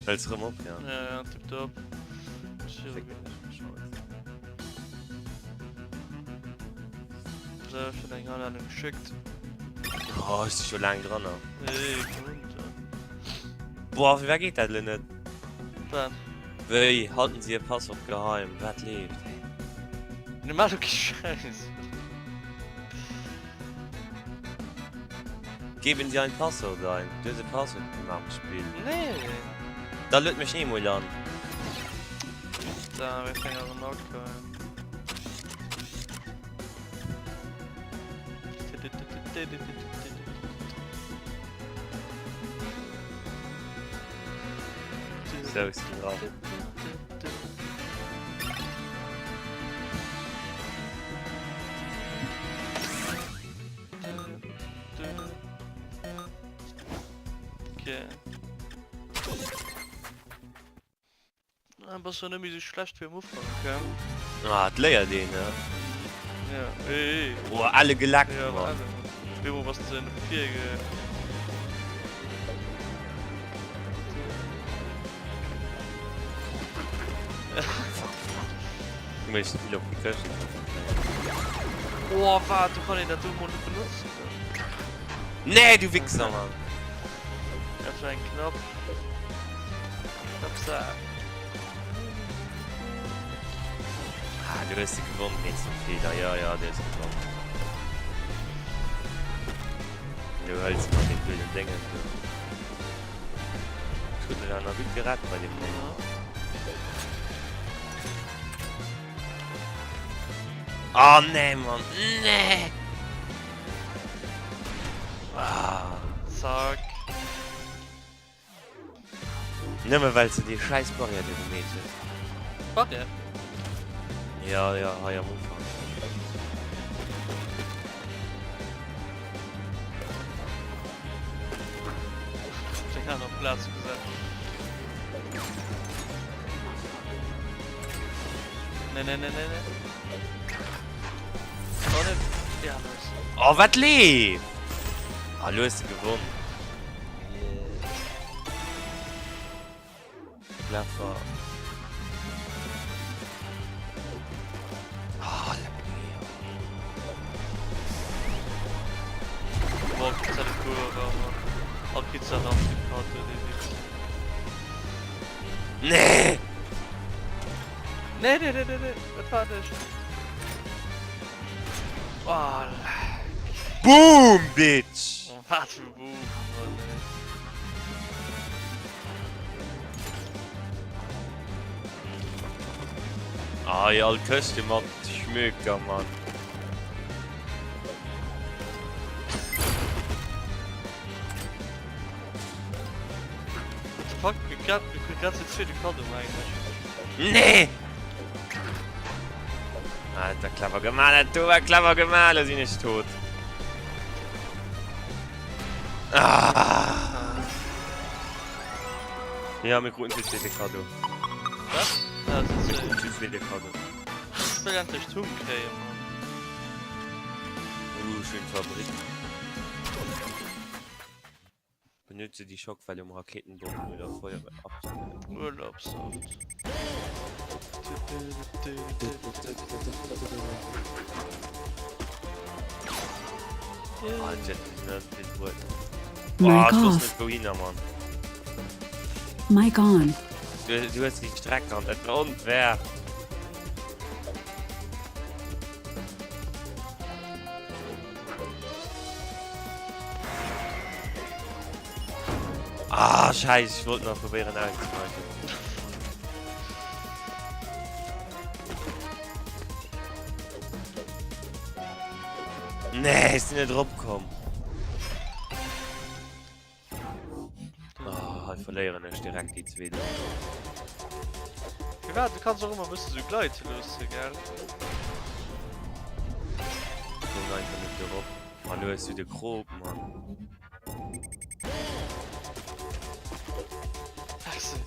Hëls rëm op, ja? Ja, ja, tipptopp. So, ech hunn eng Aladung geschéckt. Oh, ech si scho laang dran. Hey, gutt. Boah, firwat geet dat elo net? Wat? Wéi halten Sie Ihr Passwort geheim? Wat leeft? Hey. Ne maach doch kee Schäiss. Geben Sie ein Passwort ein. Du hues e Passwort gemaach am Spill. Nee. Da lued mech eemol an. Da, wéi fäng ass an So, ech sinn dran. Okay. Ah, bass jo net méi sou schlecht wéi am Ufank, gell? Ah, et léiert een, ne? Ja, ey, ey. Boah, elle geleckt, Ja, Mann. elle. Wéi bass de no vir ge... Du méchs ze vill op déi Këschten konzentréieren. Oh, wat? Du kann een dat do mol net benotzen. Nee, du Wichser, Mann! Dat war eng knapp. Knapp Saach. Ah, du hues de gewonnen, nächsten Feeder. Ja, ja, du hues gewonnen. Du hëls mat dem blöden Déngen do. Ech krut mech awer nach gutt gerett bei dem Ding. Oh nee, Mann. Nee! Ah. Zack. Nëmme well se déi schäiss Barrière do gemeet huet. Barrière? Ja, ja, hei am Ufank. Eng aner Plaz gesat. Nee, nee, nee, nee, nee. Oh, nee. Ja, nice. Oh, wat leeft? Ah, lo hues de gewonnen. Yeah. Clever. Ah, leck mir. Boah, Pizza de Cour, Mann. Oh, Pizza Karte, déi Witz. Nee! Nee, nee, nee, nee, nee, dat war nicht. Oh, leck. Boom, Bitch! Oh, wat für Boom, Mann, ey. Ah, ja, all Këschte mat Schmöker, Mann. What the fuck? Mir grad, mir krut grad den zweete Cadeau, mengen ech. Nee! Ah, dat war clever gemaach, dat do war clever gemaach, lo sinn ech tot. Ah! Ja, mir kruten den zweete Cadeau. Was? Ah, das Mir ist, kruten den zweete Cadeau. Ich will endlich Tum kréien, Mann. Uh, schön Fabrik. Benutze die Schockwelle um Raketenbomben oder Feuer abzuwehren. Urlaubsort. Ah, Jet, ne, den Wort. Mic Ah, ich wusste off. nicht wohin, Mann. Mic on. Du, du hast die Strecke an, das war unfair. Ah, scheiße, ich wollte noch probieren auszuweichen. Nee, ist nicht drauf gekommen. Oh, hei verléieren ech direkt déi zweet. Firwat? Du kanns och ëmmer e bësse sou gleite loosse, gell? Komm einfach net dorop. Ah, lo hues du de Krop, Mann. Scheiße.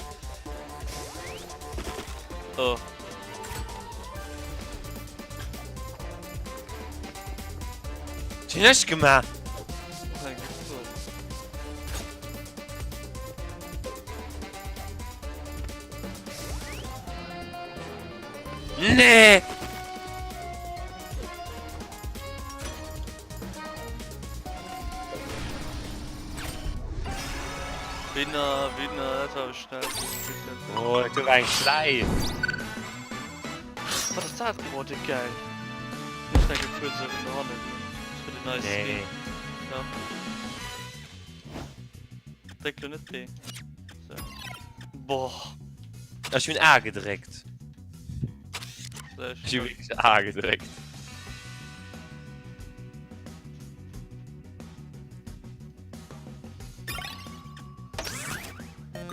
Oh. Was hunn ech gemaach? Nee! Winner, Winner, dat war awer schnell. Oh, dat gouf eng Schläif. Wat ass dat? Oh, déi geil. Muss eng puer Saachen do hannen. Das fir déi nei Skin. Nee. Ja. Dréck lo net B. So. Boah. Ech hunn A gedréckt. Sehr Ech hu schön. wierklech A gedréckt.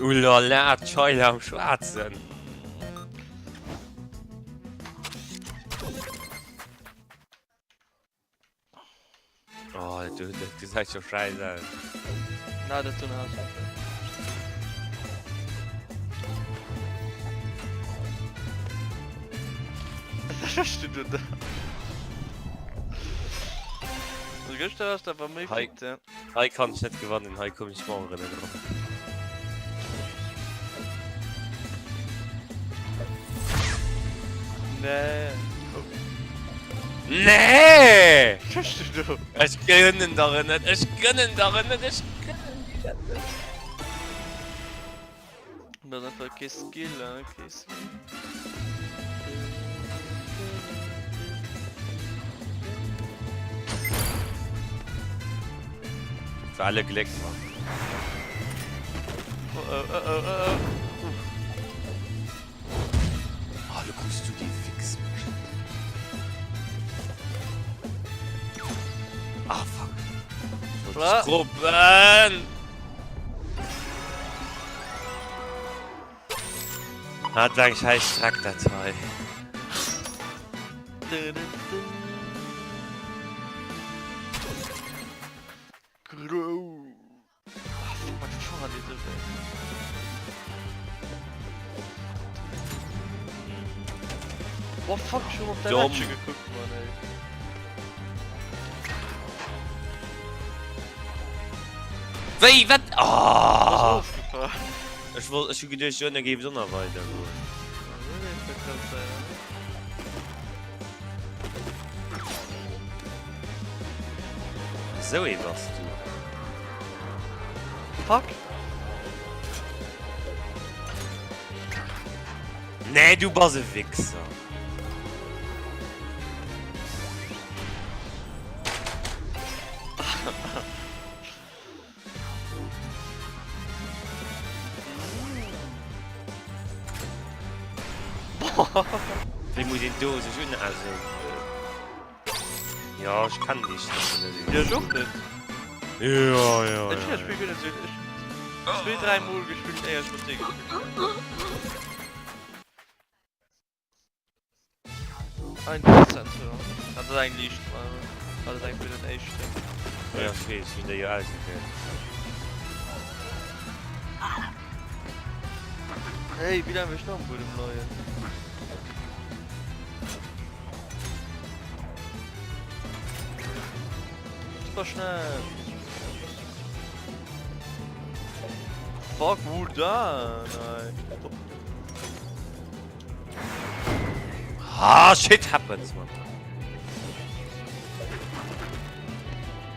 Ulala, d'Scheile am Schwaarzen. Oh, du, dat gesäit jo scheiss aus. Na, dat do ass. Was machst du da? Also gëschter ass dat war méi Hei. fit, ja. Hei kann ech net gewannen, hei komm ech morgen net erop. Nee. Oh. Nee! Was machst du do? Ech gönnen der en net, ech gönnen der en net, ech gönnen dir dat net. Dat ass einfach kee Skill, hein, kee Skill. Für alle Gléck, Mann. Oh oh, oh oh, oh oh. Uff. Ah, du kriegst du die Fix. Ah, fuck. Ich wollte Ah. Gruppen! Hat war eng scheiß Streckdatei. Gro. Ah, fuck, mein Fahrrad deet esou wéi. Oh fuck, ech hunn op däi Domm. Lätsche gekuckt, Mann, ey. Wéi, wat? Ass Oh! ofgefahren. Ech wollt, ech hu geduecht, Joanna géif et och nach weider goen. Dat kann sein, ne? Esou ee bass du. Fuck! Nee, du bass e Wichser. Wéi muss een do sech un also Ja ech kennen déi Strecke net Jo ech och net. Jo jo Ech hunn dat Spill guer net esou ech zwee dräi mol gespillt éier ech mat dir gespillt hunn. Ein Prozent, ja. Dat ass eng liicht, dat ass eng vun den éischten. Ja, ech weess, ech hunn déi jo ausgewählt. Hey, wéi laang wëll ech nach um Buedem leien? Super schnell! Fuck, wo da? Nein. Ah, shit happens, man.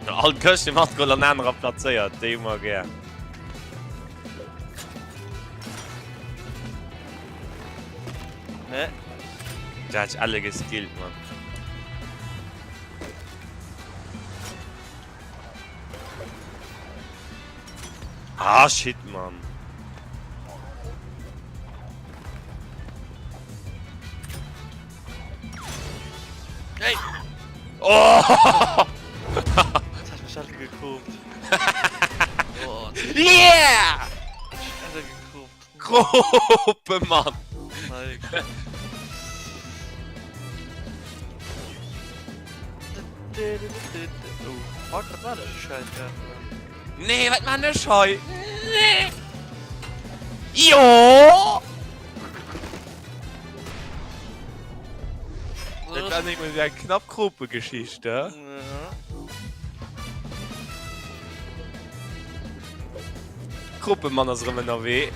All Këschte mat Goal an anerer plazéiert, déi hu mer gär. Ne. Da hat ich alle geskillt, Mann. Ah, shit, Mann. Hey! Oh! Das hat mich alle gekrummt. Oh, Yeah! alle gekrummt. Krope, Mann! Nein, komm. Oh, fuck, wat war dat fir Schäiss grad? Nee, wat man ech hei? Nee! Jo! Dat war nicht mal eng knapp Krope-Geschichte. Ja. Kropemann ass erëm ënnerwee.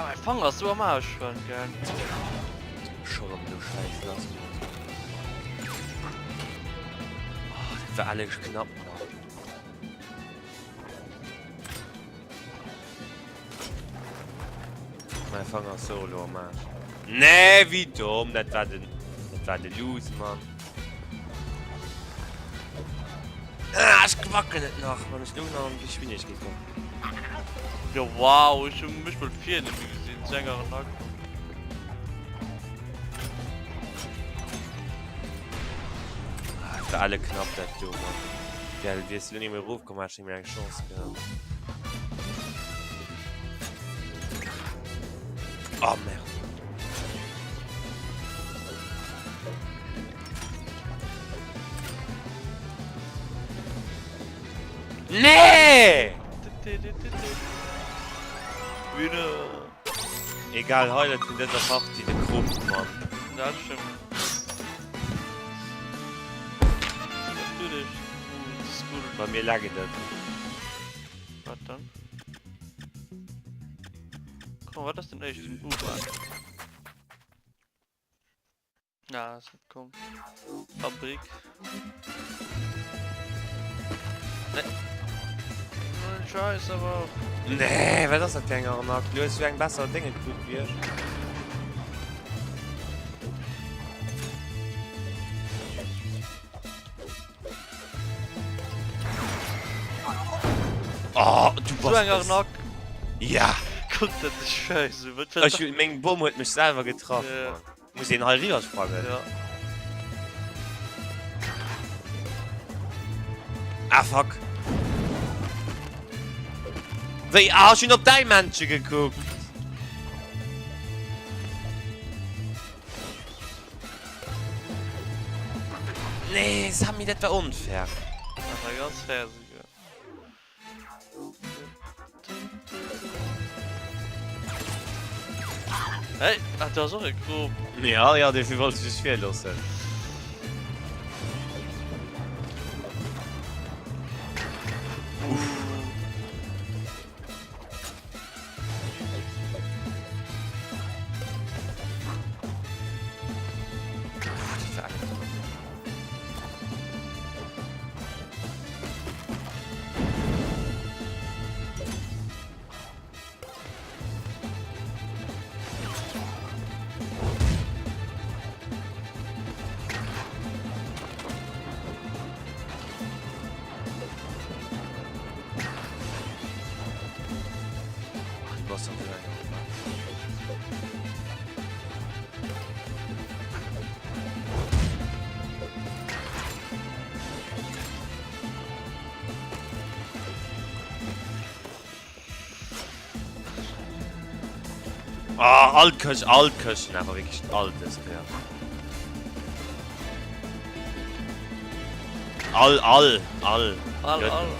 Ah, mein Fanger ass sou am Arsch schon, gell? Scho rëm du Schäiss lass. Oh, dat war alles knapp, Mann. Mein Fanger ass sou elo am Arsch. Nee, wéi domm, dat war den, dat war de Lose, Mann. Ah, ech quacken et nach, wann ech lo nach an Geschwindigkeet kommen. Jo wow, ech hun mech mol vir nemmi gesinn, sou eng Arnaque. Ah, dat war alle knapp dat do, Mann. Gell, wiers du lo nemmi erofkomm, hätt ech nemmi eng Chance gehat. Oh, merde. Nee! Winner! Egal, Highlight vun dëser Partie, de Krop, Mann. Dat stëmmt. Natürlich. Old school. Bei mir laggt et. Wat dann? Komm, wat ass den éischten U-Bahn? Na, ass net komm. Fabrik. Ne. Scheiß awer och. Nee, wat ass dat fir eng Arnaque? Du hues jo eng besser Dénge krut wéi ech. Oh, du So bass eng Arnaque. Ja. Kuck dat dech Scheiß u. Wat Ech hunn meng Bomm huet mech selwer getraff. Ja. Muss een hei riwer sprangen? Ja. Ah fuck. Wéi? Ah, ech hunn op däi Männche gekuckt. Nee, Samy, dat war onfair. Dat war ganz fair souguer. Hey, ah, do ass och e Krop. Ja, ja, dofir wollt ech dech virloossen. Uff. Ah, all Kësch, all Këschen, awer wierklech all dës Kéier. All, all, all. All, all, all.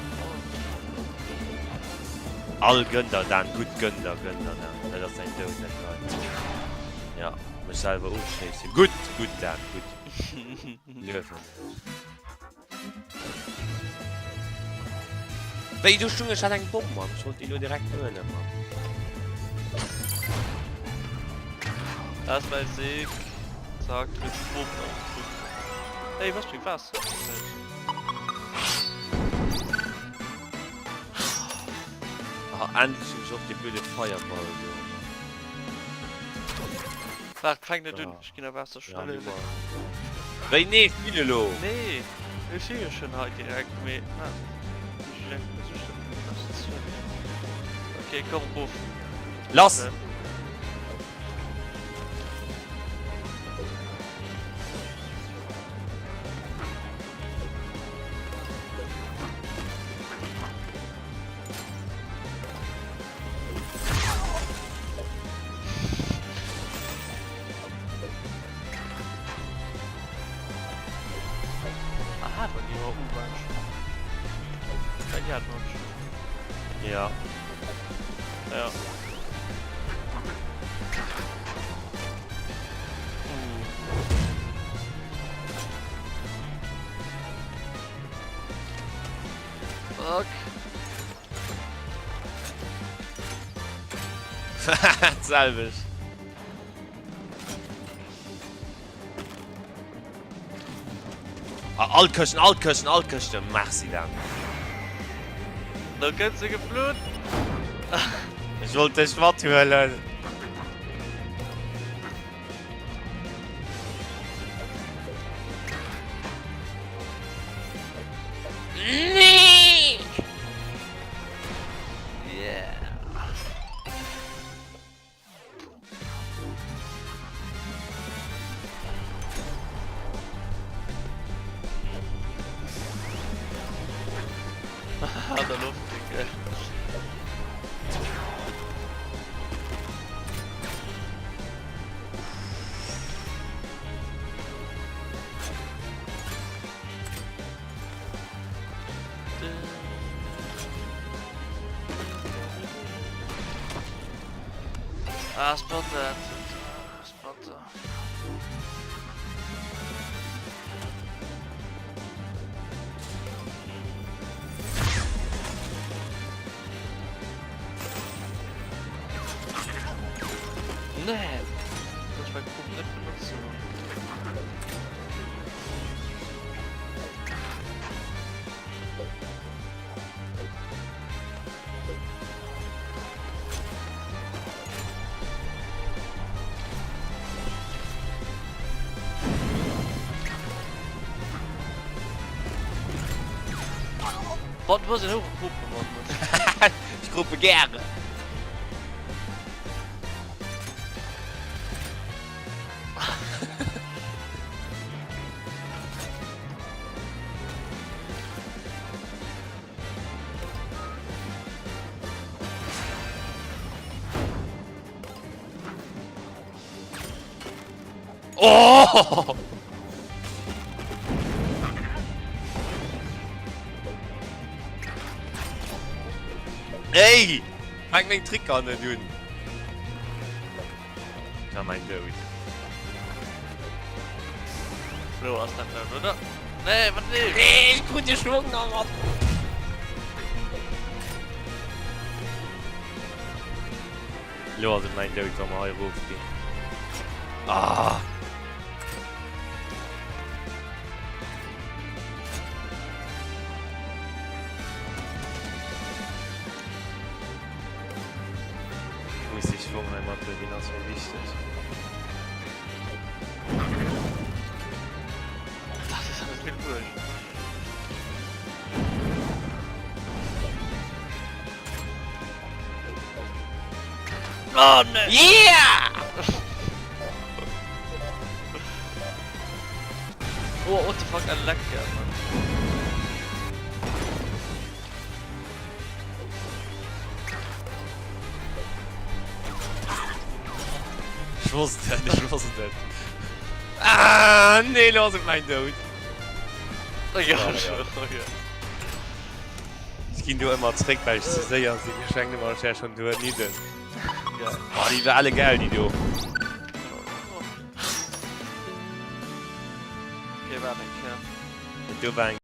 All gönn der Dan, gutt gönn der, gönn der Dan. Dat ass säin Doud, dat hei. Ja, mech selwer ofschéissen. Gutt, gutt Dan, gutt. Luewen. Wéi, do stung ech hat eng Bomm, Mann. Ech wollt déi lo direkt huelen, Mann. Das war sick. Zack, du bist oben auf. Hey, was bringt was? Ah, endlech hunn ech och dee blöde Fireball do. Waart, fänk net un, Ah. ech ginn a Waasser Ja, schnell. nimm mal. Wéi, nee, spill elo! Nee, ech si jo schon hei direkt, mee ah, ech denk, was ist denn das zu? Okay, komm, ruf. Lass! Aha, dann die U-Bahn schon. Ja, die hat man schon. Ja. Ja. Fuck. D'selwecht. Ah, all Këschten, all Këschten, all Këschten. Merci, Dan. Da kënnt se geflunn. Ech wollt dech mathuelen. Nee! Yeah. An der Luft, Digga. Ah, Spotter. Spotter. Nee. Das war Krug net benutzen. Boah, du hast den hohe Gruppe, Mann. Ich gruppe gerne. Oh! Ey! Fänk meng Tricker net un. Ja, mein Doud. Lo ass dat dout, oder? Nee, wat nee? Nee, ich krut de Schwong nach mat. Lo ass et mein Doud, wa mer hei erof ginn. Ah! Muss de Schwong hei mathuelen, deen ass mir wichteg. Dat ass alles vill Buerg. Oh nee! Yeah! Oh, what the fuck, ein Lecker, Mann. Ech wosst et, ech wosst et. Ah, nee, lo ass et mäin Doud. Ja, ja. Ech ginn do ëmmer zréck, well ech ze séier sinn. Ech mengen ëmmer, ech wär schonn dohannidden. Geil. Oh, déi war alle geil, déi do. Okay, warte, okay. Do war eng.